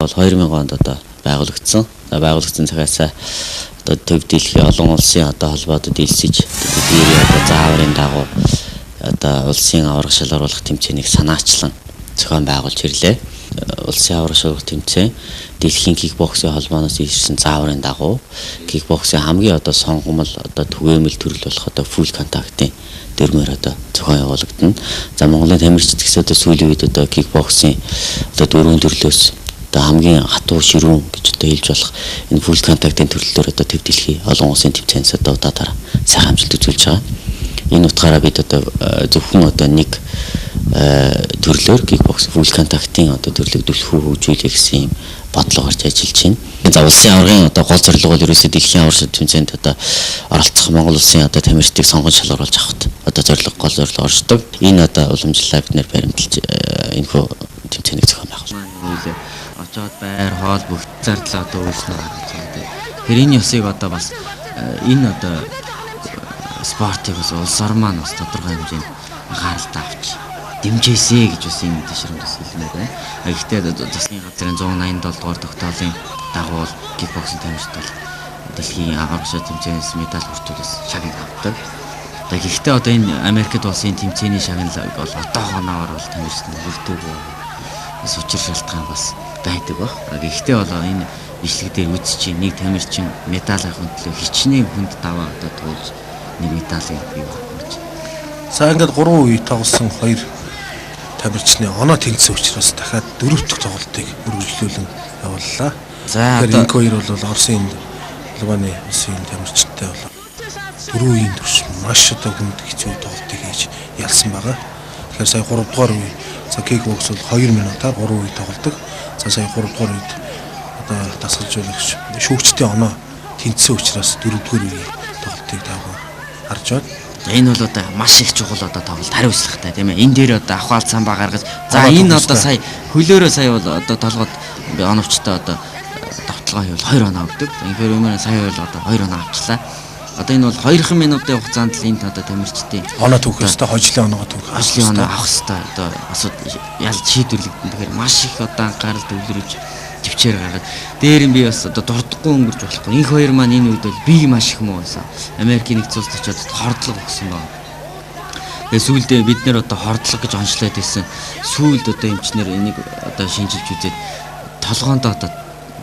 бол 2000 онд одоо байгуулагдсан. Байгуулагдсан цагаас одоо төв дэлхийн олон улсын одоо холбоодод элсэж тэдний одоо зааврын дагуу одоо улсын аварга шалгаруулах тэмцээнийг санаачлан зохион байгуулж ирлээ. Улсын аварга шалгаруулах тэмцээн дэлхийн кикбоксийн холбооноос ирсэн зааврын дагуу кикбоксийн хамгийн одоо сонгомол одоо түгээмэл төрөл болох одоо full contact-ын дөрмөр одоо зохион явуулагдана. За Монголын тамирчид гэсэн одоо сүүлийн үед одоо кикбоксийн одоо дөрвөн төрлөөс одоо хамгийн хатуу ширүүн гэж одоо хэлж болох энэ full contact-ын төрлөөр одоо төв дэлхий олон улсын тэмцээнээс одоо удаадаар сайхан амжилт үзүүлж байгаа. Энэ утгаараа бид одоо зөвхөн одоо нэг төрлөөр кикбокс full contact-ын одоо төрлийг түлхүү хөгжүүлэх гэсэн юм бодлого гарч ажиллаж байна. За улсын аваргын одоо гол зорилго бол ерөөсөө дэлхийн аварга тэмцээнд одоо оролцох Монгол улсын одоо тамирчдыг сонгон шалгаруулж авахд одоо зорилго гол зорилго оршдог. Энэ одоо уламжлалаа бид нэр баримталж энэхүү тэмцээнийг зохион байгуулна. Очоод байр хоол бүх зардлаа одоо үйлснэ гаргаж байгаа. Тэгэхээр энэ ёсыг одоо бас энэ одоо спортыг бас улс орн маань бас тодорхой хэмжээнд анхааралтай авч дэмжээсэй гэж бас энэ ташрамд бас хэлмээр байна. Гэхдээ засгийн газрын 187 дугаар тогтоолын дагуу кикбоксing тамирчид бол дэлхийн аварга тэмцээнээс медаль бүртгүүлээс шагнал авдаг. За гэхдээ одоо энэ Америкт болсон тэмцээний шагналыг бол одоо хоноогоор бол тамирчид нь бүрдээгүй бас учир шалтгаан бас байдаг баг. Гэхдээ бол энэ бичлэг дээр үзэж нэг тамирчин медаль авахын төлөө хичнээн хүнд даваа одоо туулж нэг медалийг бий болгож. За ингээд 3 үе тоглосон 2 тамирчны оноо тэнцсэн учраас дахиад 4 дахь тоглолтыг үргэлжлүүлэн явууллаа. За одоо энэ хоёр бол Оросын Албаны улсын тамирчидтай бол 4 үеийн турш маш одоо хүнд хэцүү тоглолтыг хийж ялсан байгаа. Тэгэхээр сая 3 дугаар үе за кикбокс бол 2 минутаар 3 үе тоглодог. За сая 3 дугаар үед одоо дасгалжуулагч шүүгчдийн оноо тэнцсэн учраас 4 дугаар үеийн тоглолтыг таавга харж байна. Энэ бол одоо маш их чухал одоо тоглолт хариуцлагатай тийм ээ. Энэ дээр одоо авах алцсан ба гаргаж за энэ одоо сая хөлөөрөө сая бол одоо толгойд оновчтой одоо довтлогоо хийвэл 2 оноо өгдөг. Тэгэхээр өмнө сая бол одоо 2 оноо авчлаа. Одоо энэ бол 2 минутын хугацаанд л энд одоо тамирчдын оноо түүх ёстой, хожлын оноогоо түүх. Хожлын оноо авах ёстой. Одоо асуудал ялж шийдвэрлэгдэн. Тэгэхээр маш их одоо анхаарал төвлөрүүлж төвчээр гаргаад дээр нь би бас одоо дурдахгүй өнгөрч болохгүй. Инх хоёр маань энэ үед бол бие маш их муу байсан. Америкийн нэгдсэн улсад очиод хордлого өгсөн байна. Тэгээ сүүлдээ бид нэр одоо хордлого гэж онцлоод байсан. Сүүлд одоо эмчнэр энийг одоо шинжилж үзээд толгоондоо одоо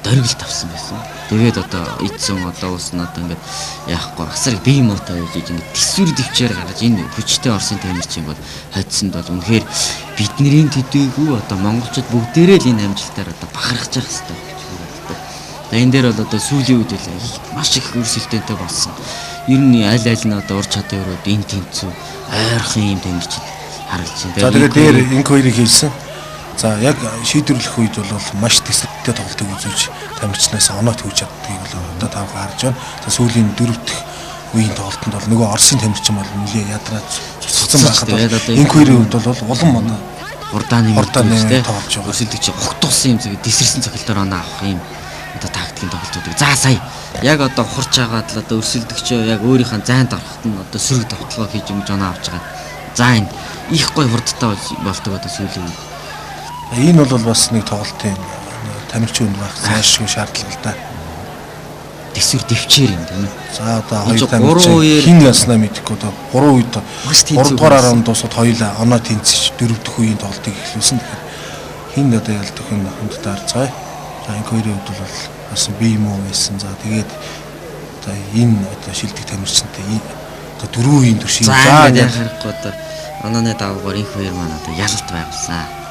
дөргил тавсан байсан. Тэгээд одоо эдсэн одоо уус нь одоо ингээд яахгүй асар бие муутай байж ингээд төсвөр төвчээр гаргаж энэ хүчтэй Оросын тамирчин бол хоцсонд бол үнэхээр бидний төдийгүй одоо монголчууд бүгдээрээ л энэ амжилтаар одоо бахархаж явах хэрэгтэй гэж боддог. За энэ дээр бол одоо сүүлийн үед л маш их өрсөлдөөнтэй болсон. Ер нь аль аль нь одоо ур чадвар өрөөд энэ тэнцүү ойрхон юм тамирчид харагдаж байна. За тэгээд дээр инк хоёрыг хэлсэн. За яг шийдвэрлэх үед бол маш төсөвтэй тоглолтыг үзүүлж тамирчнаас оноо төвж чаддгийг бол одоо та бүхэн харж байна. За сүүлийн 4 дахь үеийн тоглолтод бол нөгөө Оросын тамирчин бол нэлээ ядраад цуцсан байхад инк хоёрын хувьд бол улам оноо хурдааны тоглож байгаа. Өрсөлдөгч ухтуулсан юм зэрэг дисэрсэн цохилтоор оноо авах юм одоо тактикийн тоглолтууд. За сая яг одоо хурж агаад л одоо өрсөлдөгчөө яг өөрийнхөө зайд ороход нь одоо сөрөг довтлогоо хийж өмж оноо авч байгаа. За энэ их гой хурдтай болдог одоо сүүлийн үед. Энэ бол бас нэг тоглолтын тамирчин үнд байх зайлшгүй шаардлага л да. Төсвөр дэвчээр юм тийм ээ. За одоо хоёр тамирчин хин яснаа мэдэхгүй одоо 3 үед 3 дугаар раунд дуусаад хоёулаа оноо тэнцэж 4 дахь үеийн тоглолтыг эхлүүлсэн. Тэгэхээр хин одоо ялдах нь хүндтэй харцгаая. За энэ хоёрын хувьд бол бас бие муу байсан. За тэгээд одоо энэ одоо шилдэг тамирчинтай одоо 4 үеийн турш за яа харахгүй одоо онооны дагуугаар энэ хоёр маань одоо ялалт байгуулсан.